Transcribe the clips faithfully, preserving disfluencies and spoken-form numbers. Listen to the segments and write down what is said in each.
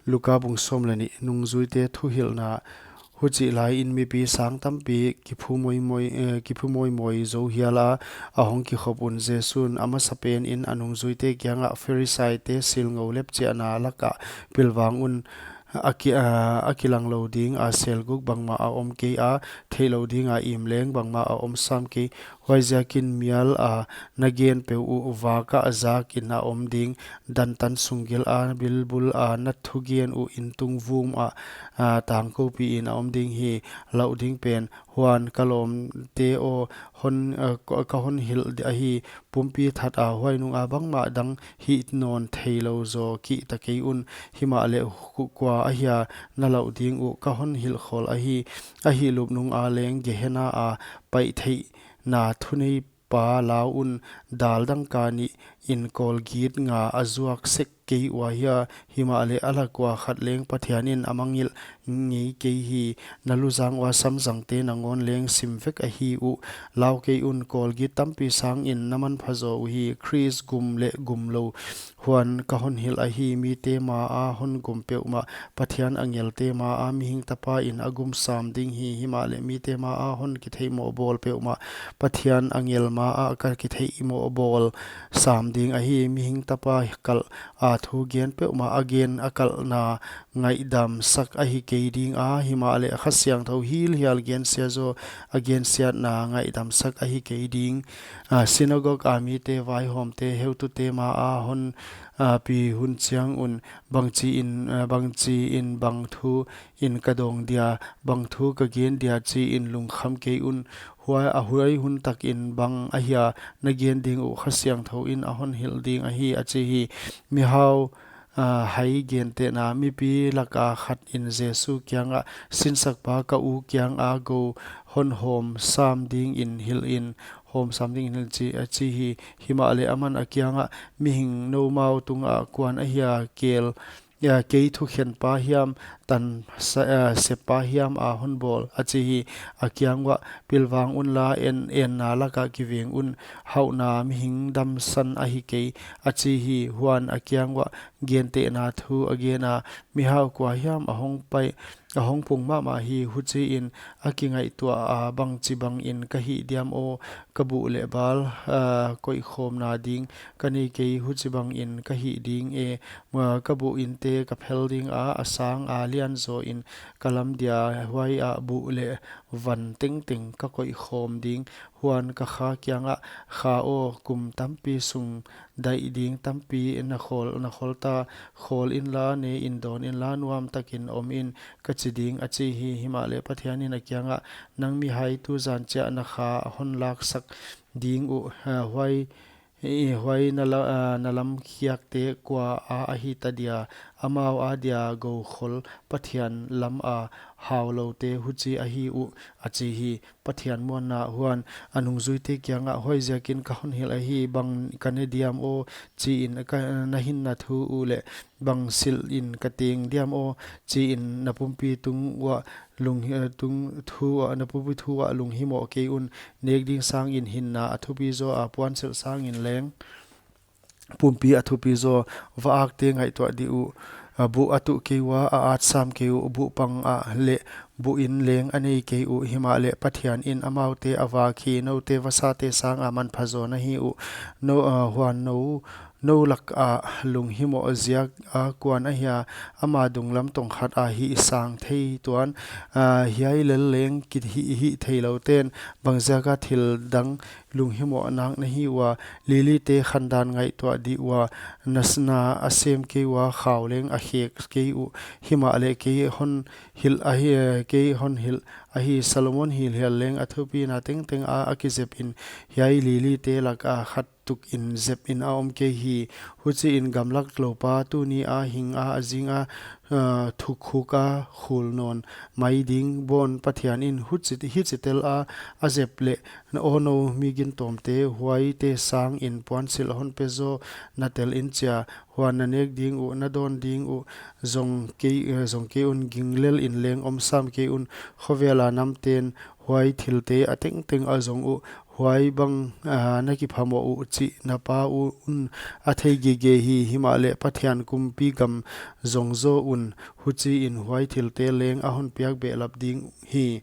Luka bung sawm leh nih. Nungzuite thuhilhna. Huchih laiin mipi sang tampi kiphumoimoi, eh, kiphumoimoi zou hial a, a hong kikhop un Jesu'n a masapen in a nungzuite kiangah, Pharisaite silngou lepchiahna lakah pilvang un, a ki-, a, a kilang lou ding a selguk bangmah a om kei a, theih lou ding a im leng bangmah a om sam kei. Huaiziakin mial a na gen peuh uh vak ah zak in a om ding, dantan sunggil a bilbul a na thugen uh intung vum ah, a, tangkoupih in a om ding hi, lauh ding pen. Huan ka lawmte aw, hon, a, ka, ka hon hilh di-, ahi, pumpi that a huai nung a bangmah dang hih nawn theilou zaw kihta kei un. Himahleh hu-, kua ahia na lauh ding uh, ka hon hilh khol ahi, a hihlup nung a leng Gehenna a paih theihna thuneipa lau un. Dal dangka nih in kawlgit nga a zuak sek kei ua hia, himahleh a lak ua khat leng Pathian in a mangngilh ngei kei hi. Na luzang ua samzangte nangawn leng sim vek ahi uh. Lau kei un, kawlgit tampi sangin na manpha zaw uhi. Khrist gum leh gumlou huan ka hon hilh ahi, mite ma a hon gum peuhmah Pathian angelte ma a Mihing Tapa in a gum sam ding hi. Himahleh mite ma a hon kitheihmoh bawl peuhmah Pathian angel ma a ka kitheihmoh bawl sam ding ahi. Mihing Tapa kalh a thu gen peuhmah a gen a kalhna ngaihdam sak ahi kei ding a, himahleh Kha Siangthou hilhial gensia zaw a gensiatna ngaihdam sak ahi kei ding. A, synagogue a mite, vaihawmte, heutute ma a hon, a, pi hun chiang un, bangchi in, a, bangchi in bang thu in ka dawng dia, bang thu ka gen dia chi in lungkham kei un. Huai a huai hun takin bang ahia na gen ding uh Kha Siangthou in a hon hilh ding ahi, a chi hi. Mihau, a, hai gentehna. Mipi laka khat in Jesu kiangah, Sinsakpa, ka u kianga gou hon hawm sam dingin hilh in, hawm sam dingin hilh chi, a chi hi. Himahleh aman a kiangah, Mihing, noumau tungah kuan ahia kel, a, kei thukhenpa hiam, tan sa-, a, seppa hiam a hon bawl, a chi hi. A kiang uah, Pilvang unla, en, enna laka kiveng un, hauhna mihing damsan ahi kei, a chi hi. Huan a kiang uah gentehna thu a gen a, Mihau kua hiam a hong pai, a hong pung mahmah hi. Huchiin a kingaihtuah a, Bangchibangin ka hih diam aw, ka buh leh bal, a, koihkhawmna ding ka nei kei, huchibangin ka hih ding e. Ma, ka buh inte ka phel ding a, a sang a lianzaw in ka lam dia, huai ah buh leh van tengteng ka koihkhawm ding. Huan ka kha kiangah, Kha aw, kum tampi sung daih ding tampi na khawl, na khawl ta, khawl inla, ne in dawn inla, nuam takin om in, ka chi ding, a chi hi. Himahleh Pathianin a kiangah, Nang mihai, tuzan chiah na kha hon laksak ding uh, a, huai I, huai na la-, a, na lamkhiakte kua a ahi ta dia, amau a dia goukhol Pathian lam a hauloute huchi ahi uh, a chi hi. Pathian muanna. Huan a nungzuite kiangah, Huaiziakin ka hon hilh ahi, bang ka ne diam aw, chiin ka, na hinna thu uh leh bang silhin ka teng diam aw, chiin na pumpi tung uah lung, eh, tung thu uah, na pumpi thu uah lunghimoh kei un. Nek ding sangin hinna a thupi zaw a, puansilh sangin leng pumpi a thupi zaw. Va-akte ngaihtuah di uh, a buh a tuh kei ua, a at sam kei uh, buh pang ah leh buh in leng a nei kei uh. Himahleh Pathianin amaute a vak hi. Noute vasate sanga manpha zaw na hi uh. No, a, huan nou, nou lakah lunghimoh ziak a kuan ahia, ama dunglam tongkhat a hih sang thei tuan, a, hiai lel leng kihih, hih theilou ten, bangziaka thil dang lunghimoh nak na hi ua? Lilite khandan ngaihtuah di ua, nasna a sem kei ua, khau leng a khek kei uh. Himahleh kei hon hilh ahi, kei hon hilh ahi, Solomon hilhial leng a thupina tengteng a, a kizepin hiai lilite laka khat tukin zepin a om kei hi. Huchiin gamlak loupa tuni a hing a, a zing a, a, thukhuk a khul nawn mai ding. Bon Pathianin huchi, hichi tel a, a zep leh, Aw nou mi gintawmte, huaite sangin puansilh hon pe zaw na tel in chia. Huan na nek ding uh, na dawn ding uh, zong kei, eh, zong kei un, ginglel in leng om sam kei un. Khovela namten huai thilte a tengteng a zong uh. huai bang, ah, na kiphamoh uh chih na pa un a thei gige hi. Himahleh Pathian kumpi gam zong zaw un, huchiin huai thilte leng a hon piak behlap ding hi.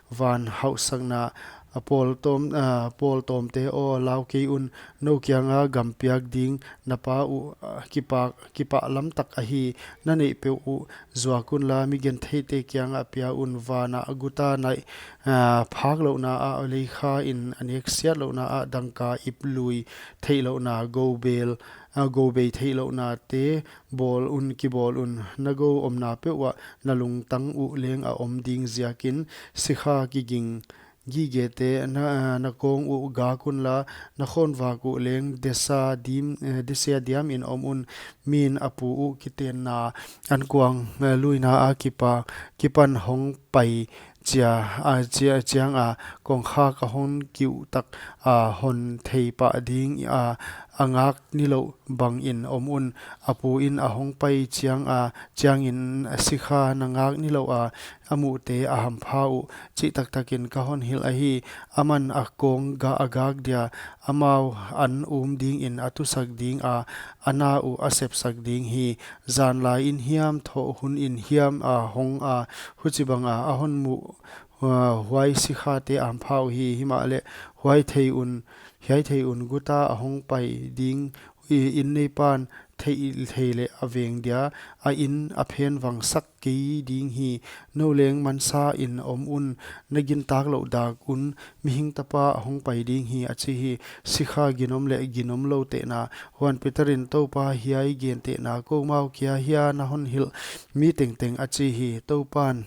Van hauhsakna, a pawl tawm, ah, pawl tawmte aw, lau kei un, nou kianga gam piak ding na pa uh, ah, kipah, kipah lamtak ahi. Na neih peuh uh zuak unla, mi gentheite kiangah pia un. Vana guta naih, ah, phak louhna ah, leikha in a neksiat louhna ah, dangka ip lui theih louhna, gobel, ah, gobei theih louhnate bawl un, kibawl un. Na gou omna peuh ah na lungtang uh leng a om ding ziakin, sikha kiging gigete na, na kawng uh gak unla, na khawnvak uh leng desa dim, eh, desa diamin om un. Min a pu uh kitenna ankuang, eh, luina a kipa, kipan hong pai chia, a chia, chianga kongkhak a hon kiuh tak a hon thei pah ding a, a ngak nilouh bangin om un. A pu in a hong pai chianga, chiangin sikha na ngak nilouh a, a muhte a hampha uh, chih taktakin ka hon hilh ahi. Aman a kawng gah a gak dia, amau an um dingin a tusak dinga, a na uh a sepsak ding hi. Zanlai in hiam, thawh hun in hiam a hong a, huchibanga a hon muh, uh, huai sikhate a hampha uhi. Himahleh huai thei un, hiai thei un, guta a hong pai ding i, inn neipan theih, theih leh a veng dia, a inn a phen vangsak kei ding hi. Nou leng mansa in om un, na gintak louh dak un, mihing tapa a hong pai ding hi, a chi hi. Sikha ginom leh ginom lou tehna. Huan Peter in, Toupa, hiai gentehna koumau kia hia na hon hilh mi tengteng, a chi hi. Toupan,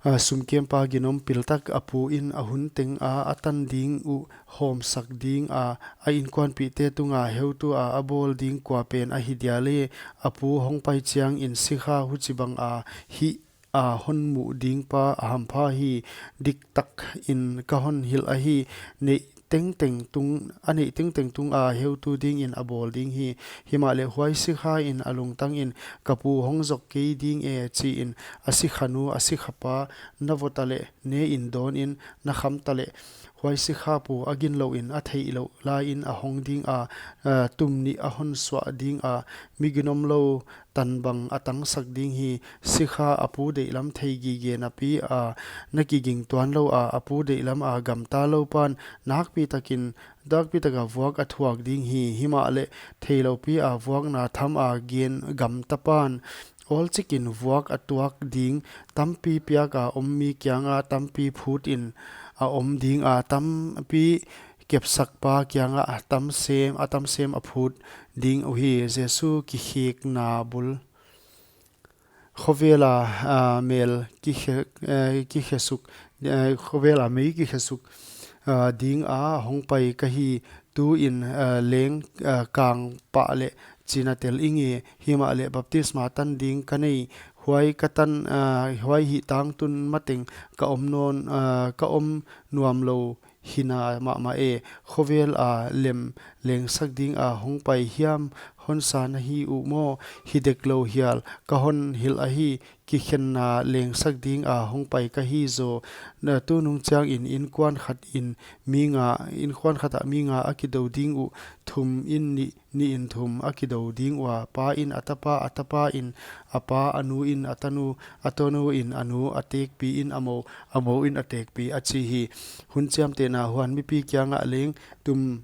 a, sumkempa ginom piltak a pu in a hun tenga a tan ding uh hawmsak dinga, a inkuanpihte tunga heutu a, a bawl ding kuapen ahi dia leh, a pu hong pai chiangin sikha huchibanga hih a hon muh dingpa a hampha hi. Diktakin ka hon hilh ahi, neih tengteng tung, a neih tengteng tunga heutu dingin a bawl ding hi. Himahleh huai sikha in a lungtangin, ka pu hong zok kei ding e, chiin, a sikhanu, a sikhapa, na vawta leh, ne in dawnin, na khamta leh, huai sikha pu a ginlouhin a theihlouh laiin a hong dinga, a, tum nih a hon suah dinga, mi ginom lou tan bang a tangsak ding hi. Sikha a pu deihlam thei gige napi a, na kiging tuan lou a, a pu deihlam a gamta lou pan, nakpi takin, nakpi taka vuak a thuak ding hi. Himahleh theilou pi a vuakna tham a gen gamta pan, awlchikin vuak a tuak ding. Tampi piaka om mi kianga tampi phutin a om dinga, tampi kepsakpa kianga a tam sem, a tam sem a phut ding uhi. Jesu kikhekna bul. Khovela, a, mel kikhe, eh, kikhesuk, eh, khovela mei kikhesuk, a, dinga hong pai ka hi. Tuin, a, leng, a, kang pah leh china tel inge. Himahleh baptisma tan ding ka nei, huai ka tan, a, huai hih tangtun mateng ka om nawn, a, ka om nuam lou hina mahmah e. Khovel a lem lengsak dinga hong pai hiam hon sa na hi uh maw? Hi dek lou hial, ka hon hilh ahi. Kikhenna lengsak dinga hong pai ka hi zaw. Na tunung chiangin inkuan khat in mi nga, inkuan khatah mi nga a kidou ding uh, thum in nih, nih in thum a kidou ding ua, pa in a tapa, a tapa in a pa, a nu in a tanu, a tanu in a nu, a tekpi in a mou, a mou in a tekpi, a chi hi. Hun chiamtehna, huan mipi kiangah leng, tum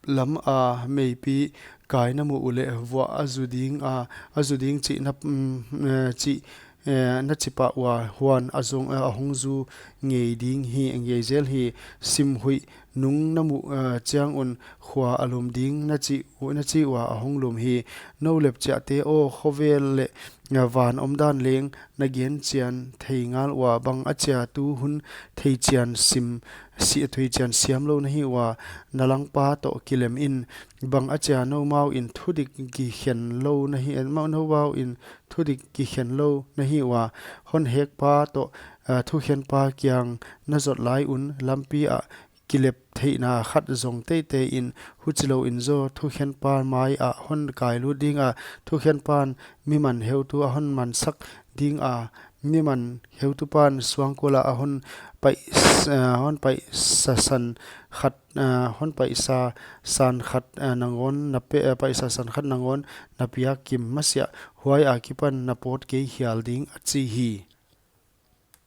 lam a meipi kai na muh uleh, vuah a zu ding a, a zu ding chih na, mm, eh, chih, eh, na chi pah ua, huan a zong, eh, a hong zu ngei ding hi, ngei zel hi. Sim huih nung na muh, eh, chiang un, khua a lum ding na chi, na chi ua a hong lum hi. Nou lep chiahte aw, khovel leh, eh, van omdan leng na gen chian thei ngal ua, bang achia tu hun theichian sim, si, theichian siam lou na hi ua, na langpa toh kilem in. Bang achia noumau in thudik kikhen lou na hi, ma-, noumau in thudik kikhen lou na hi ua, hon hekpa toh, eh, thukhenpa kiang na zot lai un, lampi ah kilep theihna khat zong teitei in, huchilouin zaw thukhenpa mai ah hon kailut dinga, thukhenpan miman heutu a hon mansak dinga, miman heutupan suangkul ah a hon paih-, eh, hon paihsa san khat, eh, hon paihsa san khat, eh, nangawn na pe-, eh, paihsa san khat nangawn na piak kim masiah, huai akipan na pawt kei hial ding, a chi hi.